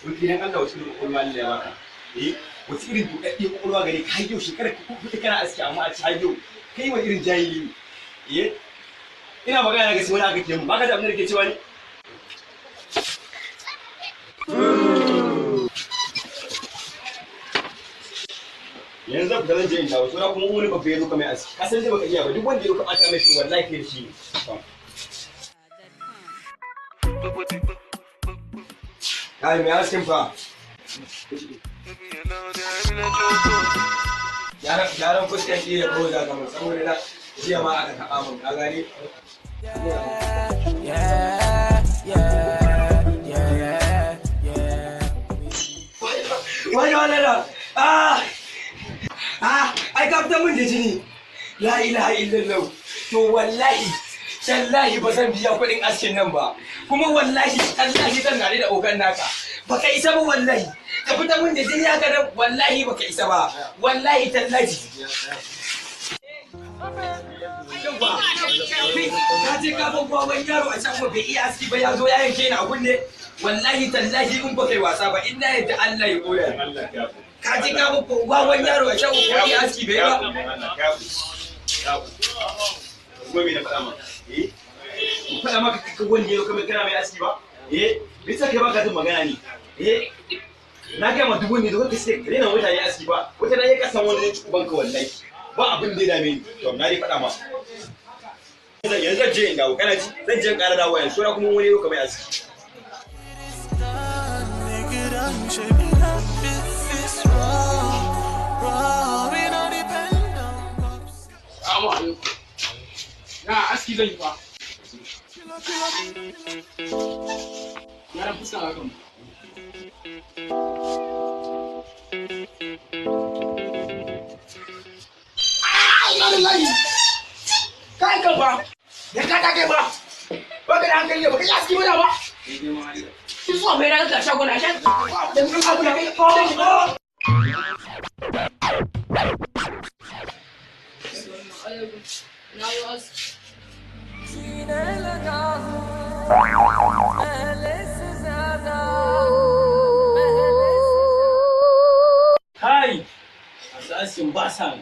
Wani Allah, wasu irin kwakwalwa Allah ya baka? Eh, wasu irin buɗaɗɗe kwakwalwa gare ka? Har yau shekarar ka kuɗi kana aski, amma a ci har yau kai wani irin jahili ne? Eh, ina magana ga sai wani aka ke mun baka da abin da ke cewa ne. Yanzu zan fita, zan je in dawo. Saura kuma wani babba ya zo ka mai aski, ka san dai baka iya ba. Duk wanda ya zo ka ɓata mai shi, wallahi kai da shi ne. Kai mai askin fa. Gyaran fuskar iya ko za ka mun, saboda na jiya ma aka taɓa mun, ka gane? Wani wani na ah ah, ai ka fitar min da jini. La ilaha illallah. To wallahi tallahi ba zan biya kuɗin askin nan ba, kuma wallahi tallahi zan gari da ogan naka. Baka isa ba, wallahi ka fitar min da jini haka nan, wallahi baka isa ba, wallahi tallahi. Yawwa, kai ka je ka ban wawan yaro a can bai iya aski ba, ya zo ya yanke ni a kunne. Wallahi tallahi in ba kai wasa ba, in na yadda Allah ya koya. Ka je ka ban wawan yaro a can ko iya aski bai ba. Kuma me na faɗa maka? Eh? Mu faɗa maka kaka wanda ya kamar kana mai aski ba? Eh? Me yasa kai baka jin magana ne? Eh? Na gaya ma duk wanda ya zo ka sai ka daina mutane aski ba. Wata na yi kasan wanda zai ci ubanka wallahi. Ba abin da ya dame ni. To na dai faɗa ma. Yanzu zan je in dawo, kana ji? Zan je in ƙara dawowa yanzu. Saura kuma wani yau ka mai aski. Assalamu alaikum. Na aski zan yi fa. Yaran fuska haka mu. Inna lillahi. Kai ka fa. Ya ka ta kai ba. Baka da hankali ne, baka yi aski mana ba. Ki zuwa mai ranar ka shago na shan. Da mun abu da kai. Na yi aski. Kai! Masu askin ba sa